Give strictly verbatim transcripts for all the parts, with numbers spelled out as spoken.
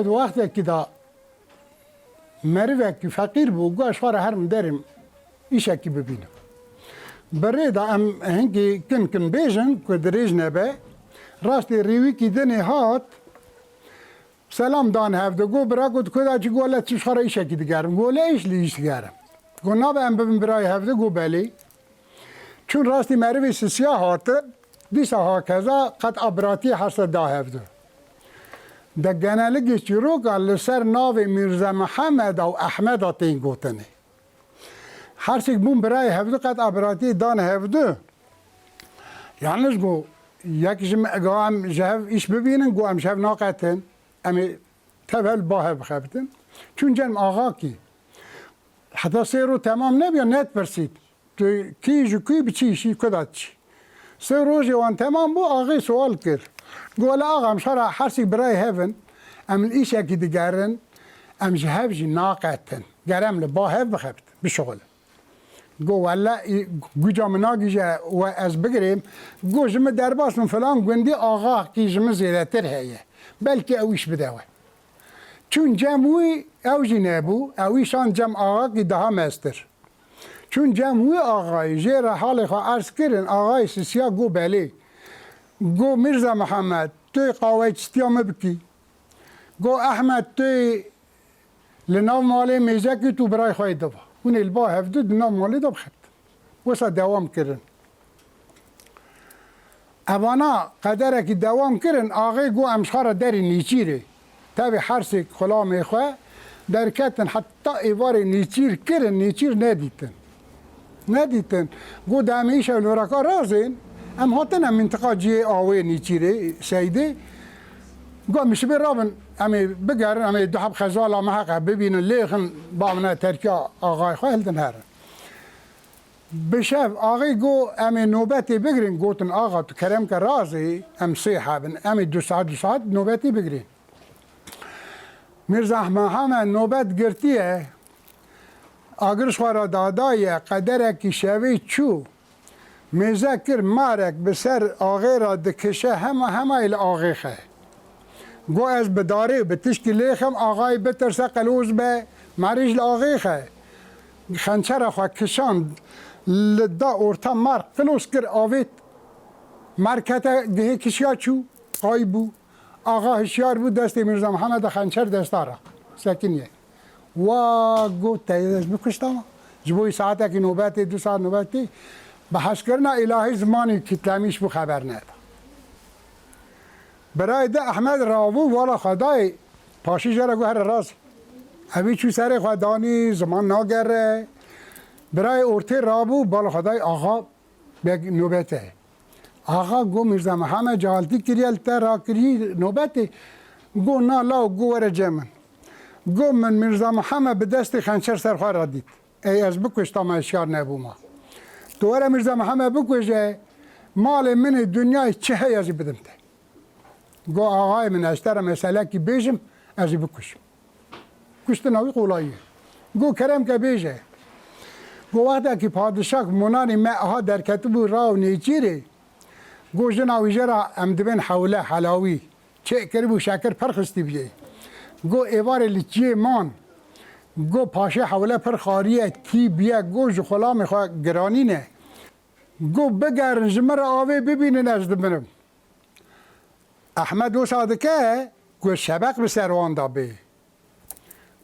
Di wextekî de merivekî feqîr bû, got, "Ez xwe re herim derê îşekî bibînim." Bi rê de em hinkî kin kin bêjin ku dirêj nebe, rastê rêwîkî dinê hat, selam dan hevdu. Got, "Bira," got, "ku da çi?" Got, "Le, tu ji xwe re îşekî digerim." Got, "Le, îş li îş digerim." Got, "Nabe em bibin birayê hevdu?" Got, "Belê." Çûn rastî merivê sisiya hatin, dîsa hakeza qet a biratiyê her ser da hevdu. De geneligê çîroka li ser navê Mîrze Mihemed û Ehmeda tên gotinê. Hersêk bûn birayê hevdu, qet a biratiyê dan hevdu. Yalnız got, yek ji me, got, "Em ji hev îş bibînin?" Got, "Em ji hev naqetin. Em ê tev hev li ba hev bixebitin." Çûn cem axakî. Heta sê roj temam nebiya, nedipirsît. Tu kî ji kî, bi çi îşî, ku da çi? Sê rojê wan temam bû, axê sual kir. Got, "Wele axa, em şara hersî birayê hev in, em li îşekî digerin, em ji hev jî naqetin. Ger em li ba hev bixebit, bişixulin." Got, "Wele, î-, guca min nagihîje we ez bigirêm." Got, "Ji min derbas bin, filan gundî axakî ji min zêdetir heye. Belkî ew îş bide we." Çûn cem wî, ew jî nebû, ew î şand cem axakî daha mestir. Çûn cem wî axayî, jê re halê xwe erz kirin, axayê sisiya got, "Belê." Got, "Mîrza Mihemed, tu yê qaweyê çitiya min bikî?" Got, "Ehmed, tu yê li nav malê mêzekî tu birayê xwe yê diba." Hûn ê li ba hevdu di nav malê de bixebtin. Wisa dewam kirin. Evana qederekî dewam kirin, axê got, "Em ji xwe re derê nêçîrê." Tevî hersêk xulamê xwe derketin, heta êvarê nêçîr kirin, nêçîr nedîtin. Nedîtin. Got, "De em ê îşev li vir re razên." Em hatin, em mintiqa cihê awê nêçîrê, seydê. Got, "Em şibê rabin, em ê bigerin, em ê du heb xezala me heqe bibînin, lêxin, ba min e terkiya axayê xwe hildin herin." Bi şev axê got, "Em ê nobetê bigrin." Gotin, "Axa, tu kerem ke razê, em sê heb in, em ê du saet, du saet nobetê bigrin." Mîrza Mihemed nobet girtiye, agir ji xwe re dadaye, qederekî şevê çû, mêze kir, marek bi ser axê re dikişe, hema hema yê li axê xe. Got, "Ez bi darê û bi tişkî lêxim, axayê bitirse, qeloz be, merî ji li axê xe." Xençera xwe kişand, li da orta mar, qilos kir, avêt. Mar kete gihê kişiya çû, qayîb bû. Axa hişyar bû, destê Mîrza Mihemed de xençer desta re sekiniye. Wa got, "Te ez bikuştama." Ji bo wî saetekî nobetê, du saet nobetê, bi hezkirina îlahî zimanî kitlemîş bû, xeber neda. Birayê di Ehmed rabû, vala Xwedayê paşî jê re got, "Here razî." Evî çû serê xwe danî, ziman nagere. Birayê ortê rabû, bala Xwedayê axa bek nobete. Axa got, "Mîrza Mihemed cehaltî kiriye, li te rakirî nobetê." Got, "Na law," got, "were cem min." Got, "Min Mîrza Mihemed bi destê xençer ser xwe re dît. Ey ez bikuştama, hişyar nebûma. Tu were Mîrza Mihemed bikuje, malê min ê, dinyayê çi heye ez ê bidim te." Got, "Axayê min, ez te re meselekî bêjim, ez ê bikujim." Kuştina wî qolayî ye. Got, "Kerem ke bêje." Got, "Wextekî padişak monanê me aha derketibû raw nêçîrê, got, jina wî jê re em dibên hewle, helawî. Çê kiribû, şekir pir xistî biyê. Got, êvarê li çiyê man. Got, paşê hewle pir xariye, tî biye. Got, ji xulamê xwe giranîne. Got, bigerin ji min re avê bibînin, ez dimirim." Ehmed wisa dike ku şebeq bi ser wan de bê.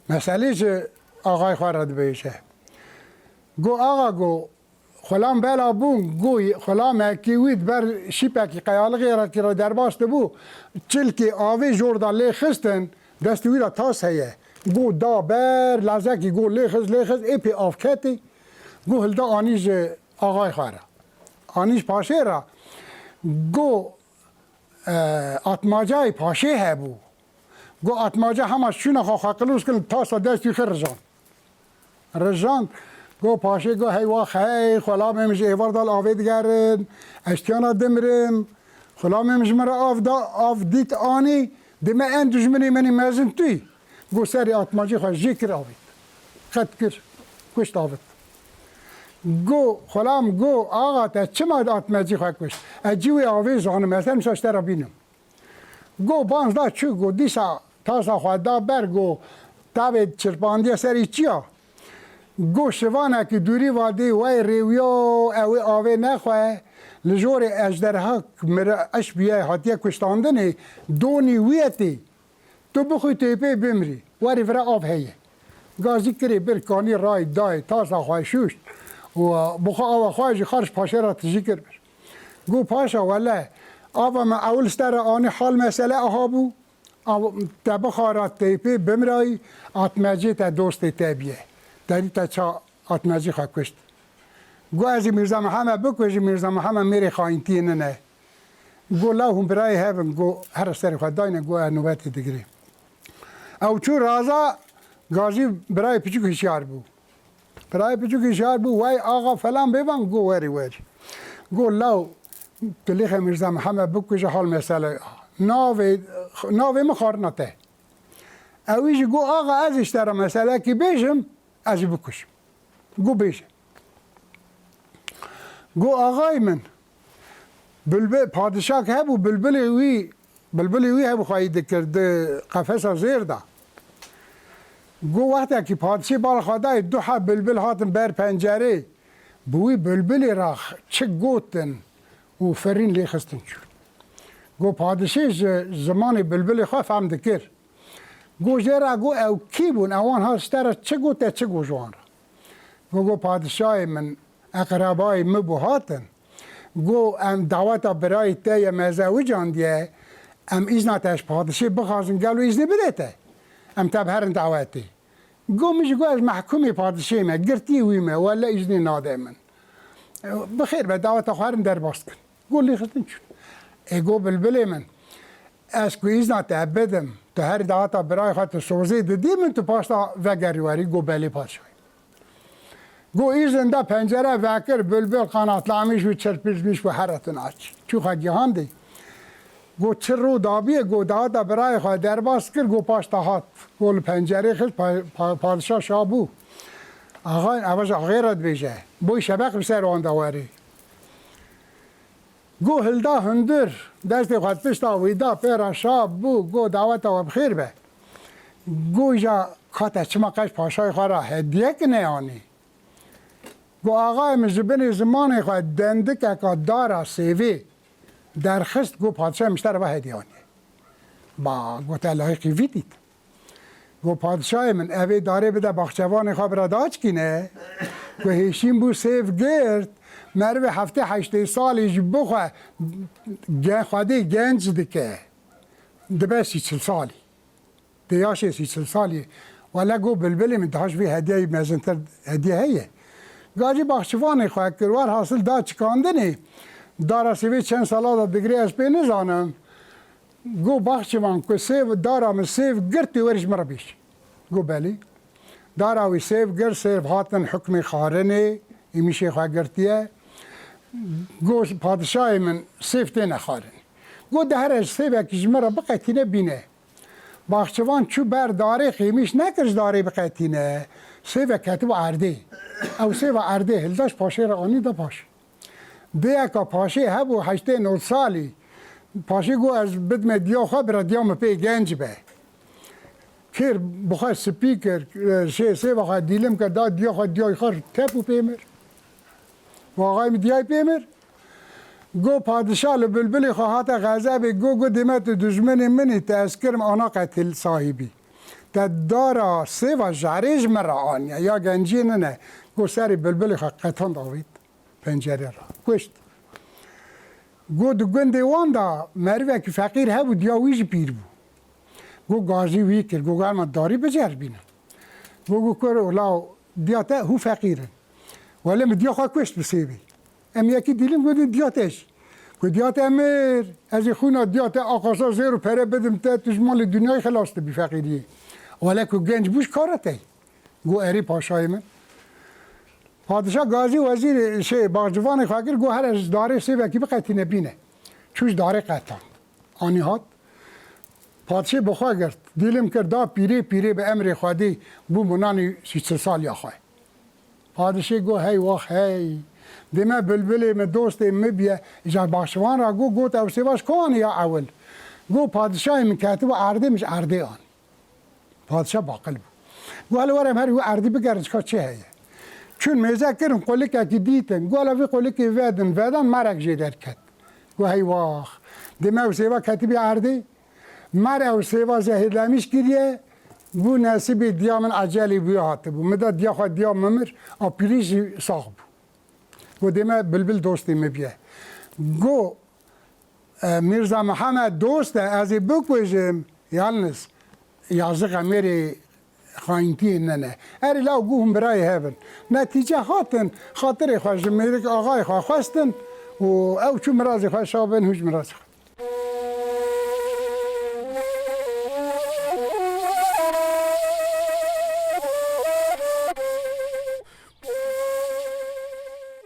Meselê ji axayê xwe re dibêje. Got, "Axa," got, "xulam bela bûn." Got, xulamekî wî di ber şîpekî qeyalixê re kî re derbas dibû, çilkê avê jor de lê xistin, destê wî de tas heye. Got, da ber, lezekî got, lê xist, lê xist, ê pê av ketê. Got, hilda anî ji axayê xwe re. Anî ji paşê re. Got, e, atmacayê paşê hebû. Got, atmaca hema şûna xwe, xwe qilos kirin, tasa destî xwe rijan. Rijan. Got, paşê got, "Hey wax hey, xulamê min ji êvar de li avê digerin. Ez tiyana dimirim. Xulamê min ji min re av da, av dît anî. Dime en dijminê min ê mezin tu yî." Got, serê atmacê xwe jê kir avêt. Qet kir. Kuşt avêt. Got, xulam got, "Axa, te çima atmacê xwe kuşt? Ez cî wê avê zanim, ez her nisa ji te re bînim." Got, "Banz da çû," got, "dîsa tasa xwe da ber, go tavê çirpandiye serî çiya. Go şivanekî dûrî vadî wey rêwiyo, ew ê avê nexwe. Li jorê ejderha mira eş bûye hatiye kuştandinê, donî wî etê. Tu bixwî tê pê bimrî. Werî vira av heye. Gazî kirê bir kanî ray dayê tasa xwe şûşt. Û bi xwe awa xwe jî xarj paşê re tijî kir bir. Go paşa wele, ava me ewil stere anî hal mesele aha bû. Av, te bixara teypê bimrayî, atmecê te dostê te bîye. Te dî te ça atmecî xwe kuşt. Got, ez ê Mîrza Mihemed bikujim, Mîrza Mihemed mêrê xayintiyê nine. Got, law hûn birayê hev in, got, here serê xwe dayne, got, ez nobetê digirê. Ew çû raza, gazî birayê piçûk hişyar bû. Birayê piçûkî şar bû, wey axa falan bêvan, go werî werî. Go law, tu lêxe Mîrza Mihemed bikuje hal mesele. Navê, navê min xarina te. Ewî jî go axa ez ji te re meselekî bêjim, ez jî bikujim. Go bêje. Go axayê min, bilbil, padişak hebû, bilbilê wî, bilbilê wî hebû xweyî dikir di qefesa zêr de. Go wextekî padişê bala xwe dayê, du heb bilbil hatin ber pencerê. Bi wî bilbilê re çi gotin û firîn lê xistin çûn. Go padişê ji zimanê bilbilê xwe fehm dikir. Go jê re go ew kî bûn, ewan ha ji te re çi got, te çi got ji wan re? Go, go padişayê min, eqrebayê min bû hatin. Go em daweta birayê te ye me zewicandiye, em îzna te ji padişê bixwazin, gelo îznê bide te? Em te biherin dawetê. Go min jî got ez mehkûmê padişê me, girtiyê wî me, wele îznê nade min. Bi xêr be, daweta xwe herin derbas kin. Go lê xistin çûn. Ê go bilbilê min, ez ku îzna te bidim, tu her daweta birayê xwe tu sozê didî min, tu paşta vegerî werî, go belê padişayê. Go îzin da pencere vekir, bilbil qanatlanmış bû, çirpilmiş bû, heretin aç. Çû xwe gihandê. Go çi rû dabiyê, go daweta birayê xwe derbas kir, go paşta hat. Go li pencerê xist, pa-, pa-, padişah şa bû. Axa, eva ji axê re dibêje. Boy şebeq bi ser wan de werê. Go hilda hundir, destê xwe pişta wî da, pê re şa bû, go daweta we bi xêr be. Go îja ka te çima qeş paşayê xwe re hediyek neyanî? Go axayê min ji binê zimanê xwe dendikeka dara sêvê derxist, go padişayê min ji te re ve hediye anî. Ba, go te layîqî vî dît. Go padişayê min, evê darê bide baxçevanê xwe bira daçikîne. Go hêşîn bû sêv girt, merivê heftê heştê salî ji bo xwe ge-, xwedê genc dike. Dibe sî çil salî. Tê yaşê sî çil salî. Wele go bilbilê min daha ji vê hediyeyê mezintir hediye heye. Gazî baxçivanê xwe kir, werhasil da çikandinê. Dara sêvê çend sala da digirê ez pê nizanim. Go baxçivan ku sêv, dara min sêv girt, tu werî ji min re bêj. Go belê. Dara wî sêv girt, sêv hatin hukmê xarinê, êmîşê xwe girtiye. Go padişayê min sêv têne xarin. Go de here sêvekî ji min re biqetîne bîne. Baxçivan çû ber darê, qêmîş nekir ji darê biqetîne. Sêve ketibû erdê. Ew sêva erdê hilda ji paşê re anî da paşê. Dêyeka paşê hebû heştê nod salî. Paşê got, ez bidime diya xwe, bira diya min pê genc be. Kêr bi xwe spî kir, şê sêva xwe dîlim kir, da diya xwe, diyayê xwe tep û pê mir. Û axayê min diyayê pê mir. Go padişah li bilbilê xwe hate xezebê, go, go dê me tu dijminê min î, te ez kirim ana qetil sahibî. Te dara sêva jarê ji min re aniye, ya genciyê nine. Go serê bilbilê xwe qetand avêt pencerê re. Kuşt. Go di gundê wan de merivekî feqîr hebû, diya wî jî pîr bû. Go gazî wî kir, go germa darî biceribîne. Go, go kur û law diya te hû feqîr in. Wele min diya xwe kuşt bi sêvê. Em yekî dîlin, go diya te jî. Go diya te mir, ez ê xwîna diya te aqasa zêr û pere bidim te, tu ji malê dinyayê xilas dibî feqîriyê. Wele ku genc bû ji kara te. Go erê paşayê min. Padişah gazî wezîrê, şey, baxçivanê xwe kir, go here ji darê sêvekî biqetîne bîne. Çû ji darê qetan. Anî hat. Padişê bi xwe girt. Dîlim kir da pîrê, pîrê bi emrê Xwedê bû minanî sî çil saliya xwe. Padişê go hey wax hey. Dê me bilbilê min, dostê min biye. Îcar baxçivan ra go, got ew sêva ji ku anî ya ewil? Go padişayê min ketibû erdê, min ji erdê an. Padşa baqil bû. Got, "Hele were em her wî erdî bigerin, çika çi heye?" Çûn mêze kirin, qolikekî dîtin. Got, "Hele vî qolikê vedin, vedan merek jê derket." Got, "Hey wax." Dême ew sêva ketibî erdê. Mer ew sêva zehirlemiş kiriye. Bû nesîbê diya min ecelê bûye hatibû. Min da diya xwe diya mimir, a pîrî jî sax bû. Got, "Dême bilbil dostê min biye." Got, "E, Mîrza Mihemed dost e, ez ê bikujim, yalniz yazî xemêrê xayintiyê nene." Erê law got, "Hûn birayê hev in." Netîce hatin, xatirê xwe ji mêrik axayê xwe xwestin û ew çû mirazê xwe şa bin, hûn ji mirazê xwe.